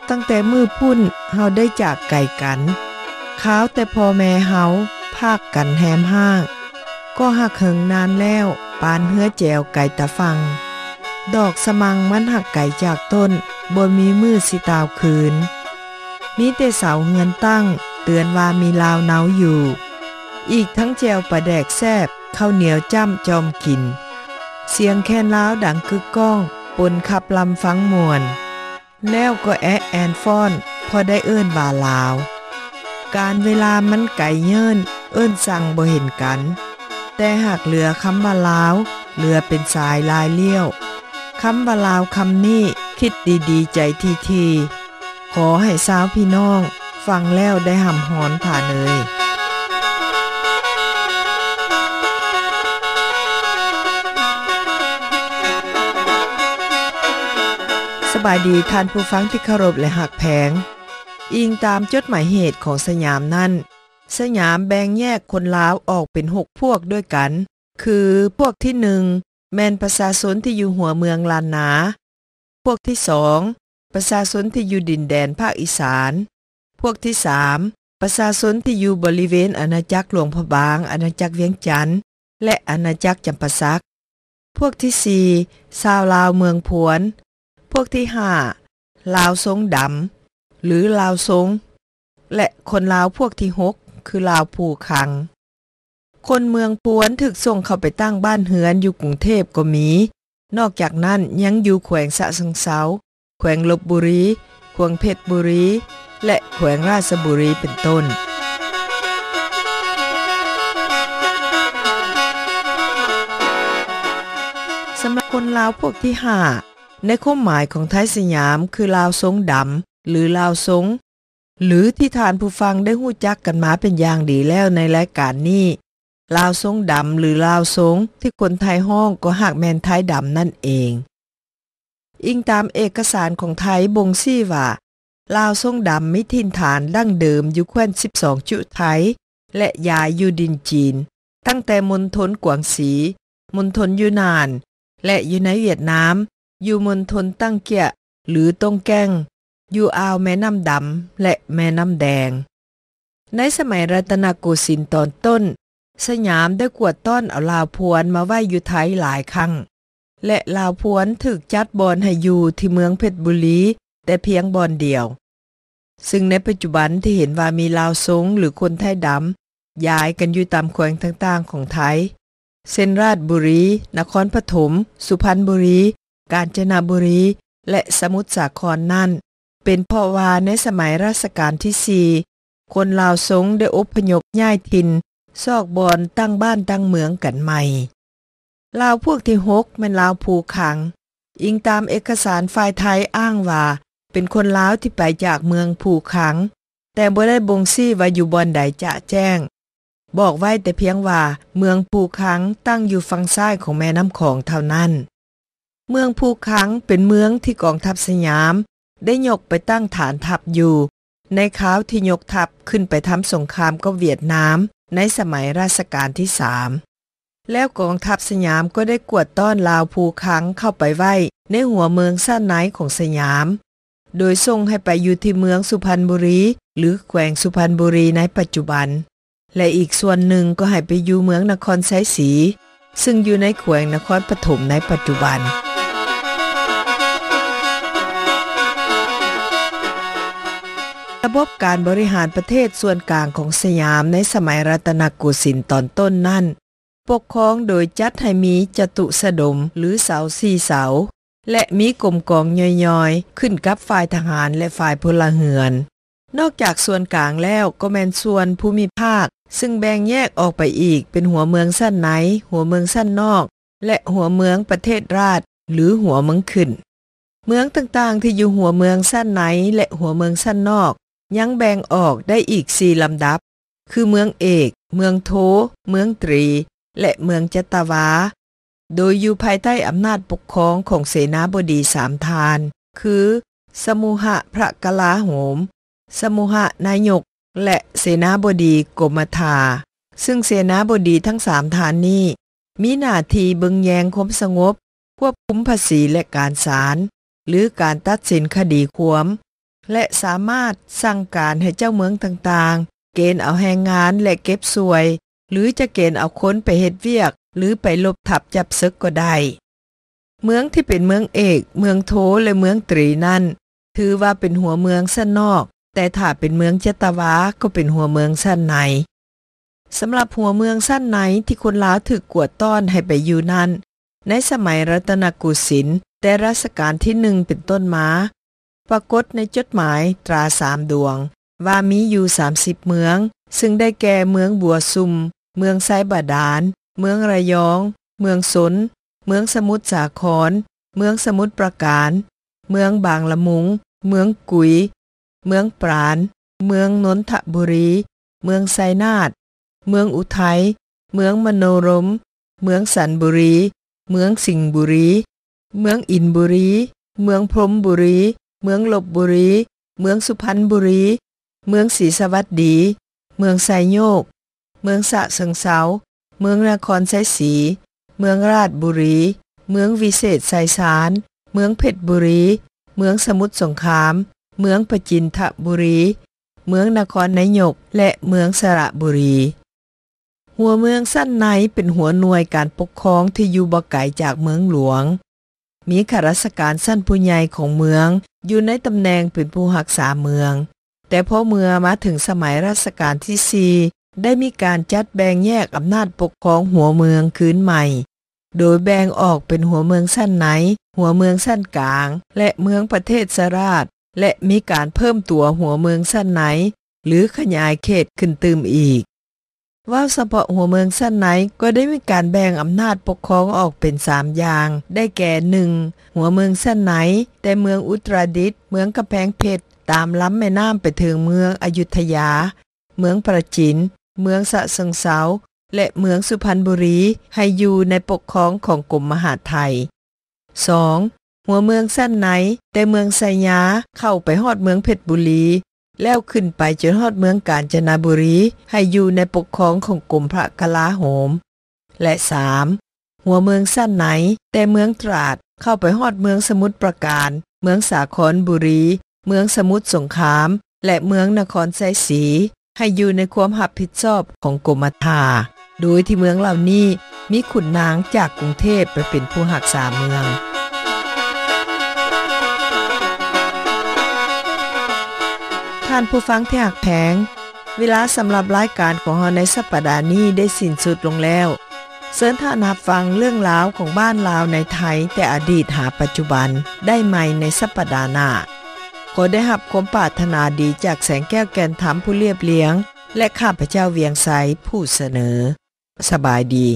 ຕັ້ງແຕ່ມື້ພຸ້ນເຮົາໄດ້ຈາກໄກກັນ, ຄາວແຕ່ພໍ່ແມ່ເຮົາພາກກັນແຮມຮ້າງ, ກໍຮັກເຫິງນານແລ້ວ ປານເຮືອແຈວໄກຕາຝັ່ງ. ດອກສະມັງມັນຫາກໄກຈາກຕົ້ນ, ບໍ່ມີມື້ຊິຕ່າວຄືນ. ມີແຕ່ເສົາເຮືອນຕັ້ງ ເຕືອນວ່າມີລາວເນົາຢູ່, ອີກທັງແຈ່ວປາແດກແຊບ, ເຂົ້າໜຽວຈ້ຳຈອມກິນ. ສຽງແຄນລາວດັງກຶກກ້ອງ, ປົນຂັບລຳຟັງມ່ວນ. ແລ້ວກໍແອະແອນຟ້ອນ ພໍໄດ້ເອີ້ນວ່າລາວ. ການເວລາມັນໄກເຍີ້ນ, ເອີ້ນສັ່ງບໍ່ເຫັນກັນ, ແຕ່ຫາກເຫຼືອຄຳວ່າລາວ, ເຫຼືອເປັນຊາຍລາຍລ້ຽວ. ຄຳວ່າລາວຄຳນີ້ ຄິດດີໆໃຈຖີ່ໆ. ຂໍໃຫ້ຊາວພີ່ນ້ອງ ຟັງແລ້ວໄດ້ຮ່ຳຮອນທ່ານເອີຍ. ສະບາຍດີທ່ານຜູ້ຟັງທີ່ເຄົາລົບ ແລະ ຮັກແພງ. ອີງຕາມຈົດໝາຍເຫດຂອງສະຫຍາມນັ້ນ, ສະຫຍາມແບ່ງແຍກຄົນລາວອອກເປັນຫົກພວກດ້ວຍກັນ, ຄື ພວກທີໜຶ່ງ ແມ່ນປະຊາຊົນທີ່ຢູ່ຫົວເມືອງລ້ານນາ, ພວກທີສອງ ປະຊາຊົນທີ່ຢູ່ດິນແດນພາກອີສານ, ພວກທີສາມ ປະຊາຊົນທີ່ຢູ່ບໍລິເວນອານາຈັກຫຼວງພະບາງ, ອານາຈັກວຽງຈັນ ແລະ ອານາຈັກຈຳປາສັກ, ພວກທີສີ່ ຊາວລາວເມືອງພວນ, ພວກທີຫ້າ ລາວຊົງດຳ ຫຼື ລາວຊົງ ແລະ ຄົນລາວພວກທີຫົກ ຄື ລາວພູຄັງ. ຄົນເມືອງພວນຖືກສົ່ງເຂົ້າໄປຕັ້ງບ້ານເຮືອນຢູ່ກຸງເທບກໍມີ. ນອກຈາກນັ້ນຍັງຢູ່ແຂວງສະເຊີງເຊົາ, ແຂວງລົບບຸຣີ, ແຂວງເພັດບຸຣີ ແລະ ແຂວງລາຊະບຸຣີ ເປັນຕົ້ນ. ສຳລັບຄົນລາວພວກທີຫ້າ ໃນຄວາມໝາຍຂອງໄທສະຫຍາມ ຄື ລາວຊົງດຳ ຫຼື ລາວຊົງ ຫຼື ທີ່ທ່ານຜູ້ຟັງໄດ້ຮູ້ຈັກກັນມາເປັນຢ່າງດີແລ້ວໃນລາຍການນີ້, ລາວຊົງດຳ ຫຼື ລາວຊົງ ທີ່ຄົນໄທຮ້ອງກໍຫາກແມ່ນໄທດຳນັ້ນເອງ. ອີງຕາມເອກະສານຂອງໄທບົ່ງຊີ້ວ່າ ລາວຊົງດຳມີຖິ່ນຖານດັ້ງເດີມຢູ່ແຄວ້ນສິບສອງຈຸໄທ ແລະ ຢາຍຢູ່ດິນຈີນ, ຕັ້ງແຕ່ມົນທົນກວາງຊີ, ມົນທົນຢູນານ ແລະ ຢູ່ໃນຫວຽດນາມ, ຢູ່ມົນທົນຕັງກຽ ຫຼື ຕົງແກງ, ຢູ່ອ່າວແມ່ນ້ຳດຳ ແລະ ແມ່ນ້ຳແດງ. ໃນສະໄໝລັດຕະນະໂກສິນຕອນຕົ້ນ, ສະຫຍາມໄດ້ກວດຕ້ອນເອົາລາວພວນມາໄວ້ຢູ່ໄທຫຼາຍຄັ້ງ ແລະ ລາວພວນຖືກຈັດບ່ອນໃຫ້ຢູ່ທີ່ເມືອງເພັດບຸລີແຕ່ພຽງບ່ອນດຽວ. ຊຶ່ງໃນປັດຈຸບັນທີ່ເຫັນວ່າມີລາວຊົງ ຫຼື ຄົນໄທດຳ ຢາຍກັນຢູ່ຕາມແຂວງຕ່າງໆຂອງໄທ ເຊັ່ນ ລາດບຸຣີ, ນະຄອນປະຖົມ, ສຸພັນບຸຣີ, ການຈະນະບຸຣີ ແລະ ສະໝຸດສາຄອນນັ້ນ ເປັນເພາະວ່າໃນສະໄໝລາຊະການທີສີ່ ຄົນລາວຊົງໄດ້ອົບພະຍົບຍ້າຍຖິ່ນ ຊອກບ່ອນຕັ້ງບ້ານຕັ້ງເມືອງກັນໃໝ່. ລາວພວກທີຫົກ ແມ່ນລາວພູຄັງ. ອີງຕາມເອກະສານຝ່າຍໄທອ້າງວ່າ ເປັນຄົນລາວທີ່ໄປຈາກເມືອງພູຄັງ, ແຕ່ບໍ່ໄດ້ບົ່ງຊີ້ວ່າຢູ່ບ່ອນໃດຈະແຈ້ງ, ບອກໄວ້ແຕ່ພຽງວ່າເມືອງພູຄັງຕັ້ງຢູ່ຝັ່ງຊ້າຍຂອງແມ່ນ້ຳຂອງເທົ່ານັ້ນ. ເມືອງພູຄັງເປັນເມືອງທີ່ກອງທັບສະຫຍາມໄດ້ຍົກໄປຕັ້ງຖານທັບຢູ່ ໃນຄາວທີ່ຍົກທັບຂຶ້ນໄປທຳສົງຄາມກັບຫວຽດນາມໃນສະໄໝລາຊະການທີສາມ ແລ້ວກອງທັບສະຫຍາມກໍໄດ້ກວດຕ້ອນລາວພູຄັງເຂົ້າໄປໄວ້ໃນຫົວເມືອງຊັ້ນໃນຂອງສະຫຍາມ ໂດຍສົ່ງໃຫ້ໄປຢູ່ທີ່ເມືອງສຸພັນບຸຣີ ຫຼື ແຂວງສຸພັນບຸຣີໃນປັດຈຸບັນ ແລະ ອີກສ່ວນໜຶ່ງກໍໃຫ້ໄປຢູ່ເມືອງນະຄອນໄຊສີ ຊຶ່ງຢູ່ໃນແຂວງນະຄອນປະຖົມໃນປັດຈຸບັນ. ລະບົບການບໍລິຫານປະເທດສ່ວນກາງຂອງສະຫຍາມໃນສະໄໝລັດຕະນະໂກສິນຕອນຕົ້ນນັ້ນ ປົກຄອງໂດຍຈັດໃຫ້ມີຈະຕຸສະດົມ ຫຼື ເສົາສີ່ເສົາ ແລະ ມີກົມກອງຍ່ອຍໆ ຂຶ້ນກັບຝ່າຍທະຫານ ແລະ ຝ່າຍພົນລະເຮືອນ. ນອກຈາກສ່ວນກາງແລ້ວ ກໍແມ່ນສ່ວນພູມິພາກ ຊຶ່ງແບ່ງແຍກອອກໄປອີກເປັນຫົວເມືອງຊັ້ນໃນ, ຫົວເມືອງຊັ້ນນອກ ແລະ ຫົວເມືອງປະເທດລາດ ຫຼື ຫົວເມືອງຂຶ້ນ. ເມືອງຕ່າງໆທີ່ຢູ່ຫົວເມືອງຊັ້ນໃນ ແລະ ຫົວເມືອງຊັ້ນນອກ ຍັງແບ່ງອອກໄດ້ອີກສີ່ລຳດັບ ຄື ເມືອງເອກ, ເມືອງໂທ, ເມືອງຕຣີ ແລະ ເມືອງຈັດຕະວາ ໂດຍຢູ່ພາຍໃຕ້ອຳນາດປົກຄອງຂອງເສນາບໍດີສາມທ່ານ ຄື ສະໝູຫະພະກະລາໂຫມ, ສະໝູຫະນາຍົກ ແລະ ເສນາບໍດີກົມມະທາ, ຊຶ່ງເສນາບໍດີທັງສາມທ່ານນີ້ ມີໜ້າທີ່ເບິ່ງແຍງຄວາມສະຫງົບ, ຄວບຄຸມພາສີ ແລະ ການສານ ຫຼື ການຕັດສິນຄະດີຄວາມ, ແລະ ສາມາດສັ່ງການໃຫ້ເຈົ້າເມືອງຕ່າງໆ ເກນເອົາແຮງງານ ແລະ ເກັບສ່ວຍ ຫຼື ຈະເກນເອົາຄົນໄປເຮັດວຽກ ຫຼື ໄປລົບທັບຈັບເສິກກໍໄດ້. ເມືອງທີ່ເປັນເມືອງເອກ, ເມືອງໂທ ແລະ ເມືອງຕຣີນັ້ນ ຖືວ່າເປັນຫົວເມືອງຊັ້ນນອກ, ແຕ່ຖ້າເປັນເມືອງຈັດຕະວາ ກໍເປັນຫົວເມືອງຊັ້ນໃນ. ສຳລັບຫົວເມືອງຊັ້ນໃນທີ່ຄົນລາວຖືກກວດຕ້ອນໃຫ້ໄປຢູ່ນັ້ນ, ໃນສະໄໝລັດຕະນະໂກສິນ ແຕ່ລັດຊະການທີໜຶ່ງເປັນຕົ້ນມາ, ປາກົດໃນຈົດໝາຍຕາສາມດວງ ວ່າມີຢູ່ສາມສິບເມືອງ, ຊຶ່ງໄດ້ແກ່ເມືອງບົວຊຸມ, ເມືອງໄຊບາດານ, ເມືອງລະຍອງ, ເມືອງຊົນ, ເມືອງສະໝຸດສາຄອນ, ເມືອງສະໝຸດປາການ, ເມືອງບາງລະມຸງ, ເມືອງກຸຍ, ເມືອງປານ, ເມືອງນົນທະບູລີ, ເມືອງໄຊນາດ, ເມືອງອຸໄທ, ເມືອງມະໂນລົມ, ເມືອງສັນບູລີ, ເມືອງສິງບູລີ, ເມືອງອິນບູລີ, ເມືອງພົມບູລີ, ເມືອງລົບບູລີ, ເມືອງສຸພັນບູລີ, ເມືອງສີສະຫວັດດີ, ເມືອງໄຊໂຍກ, ເມືອງສະເຊີງເຊົາ, ເມືອງນະຄອນໄຊສີ, ເມືອງລາດບູລີ, ເມືອງວິເສດໄຊຊານ, ເມືອງເພັດບູລີ, ເມືອງສະໝຸດສົງຄາມ, ເມືອງປະຈິນທະບູລີ, ເມືອງນະຄອນນາຍົກ ແລະ ເມືອງສະລະບູລີ. ຫົວເມືອງຊັ້ນໃນເປັນຫົວໜ່ວຍການປົກຄອງທີ່ຢູ່ບໍ່ໄກຈາກເມືອງຫຼວງ. ມີຂ້າລາຊະການຊັ້ນຜູ້ໃຫຍ່ຂອງເມືອງຢູ່ໃນຕຳແໜ່ງເປັນຜູ້ຮັກສາເມືອງ, ແຕ່ພໍເມື່ອມາເຖິງສະໄໝລັດຊະການທີສີ່ ໄດ້ມີການຈັດແບ່ງແຍກອຳນາດປົກຄອງຫົວເມືອງຄືນໃໝ່, ໂດຍແບ່ງອອກເປັນຫົວເມືອງຊັ້ນໃນ, ຫົວເມືອງຊັ້ນກາງ ແລະ ເມືອງປະເທດສະລາດ, ແລະ ມີການເພີ່ມຕົວຫົວເມືອງຊັ້ນໃນ ຫຼື ຂະຫຍາຍເຂດຂຶ້ນຕື່ມອີກ. ເວົ້າສະເພາະຫົວເມືອງຊັ້ນໃນກໍໄດ້ມີການແບ່ງອຳນາດປົກຄອງອອກເປັນສາມຢ່າງ, ໄດ້ແກ່ ໜຶ່ງ ຫົວເມືອງຊັ້ນໃນ ແຕ່ເມືອງອຸດຕະດິດ, ເມືອງກຳແພງເພັດ ຕາມລຳແມ່ນ້ຳໄປເຖິງເມືອງອະຍຸດທະຍາ, ເມືອງປາຈີນ, ເມືອງສະເຊີງເຊົາ ແລະ ເມືອງສຸພັນບູລີ ໃຫ້ຢູ່ໃນປົກຄອງຂອງກົມມະຫາດໄທ. ສອງ ຫົວເມືອງຊັ້ນໃນ ແຕ່ເມືອງໄຊຍາເຂົ້າໄປຮອດເມືອງເພັດບູລີ ແລ້ວຂຶ້ນໄປຈົນຮອດເມືອງການຈະນະບູລີ ໃຫ້ຢູ່ໃນປົກຄອງຂອງກົມພະກະລາໂຫມ ແລະ ສາມ ຫົວເມືອງຊັ້ນໃນ ແຕ່ເມືອງຕຣາດເຂົ້າໄປຮອດເມືອງສະໝຸດປາການ, ເມືອງສາຄອນບູລີ, ເມືອງສະໝຸດສົງຄາມ ແລະ ເມືອງນະຄອນໄຊສີ ໃຫ້ຢູ່ໃນຄວາມຮັບຜິດຊອບຂອງກົມມະທາ, ໂດຍທີ່ເມືອງເຫຼົ່ານີ້ມີຂຸນນາງຈາກກຸງເທບໄປເປັນຜູ້ຮັກສາເມືອງ. ທ່ານຜູ້ຟັງທີ່ຮັກແພງ, ເວລາສຳລັບລາຍການຂອງເຮົາໃນສັບປະດານີ້ໄດ້ສິ້ນສຸດລົງແລ້ວ. ເຊີນທ່ານຮັບຟັງເລື່ອງລາວຂອງບ້ານລາວໃນໄທແຕ່ອະດີດຫາປັດຈຸບັນໄດ້ໃໝ່ໃນສັບປະດາໜ້າ. ຂໍໄດ້ຮັບຄວາມປາດຖະໜາດີຈາກແສງແກ້ວແກ່ນທຳຜູ້ລຽບລຽງ ແລະ ຂ້າພະເຈົ້າວຽງໄຊຜູ້ສະເໜີ. ສະບາຍດີ.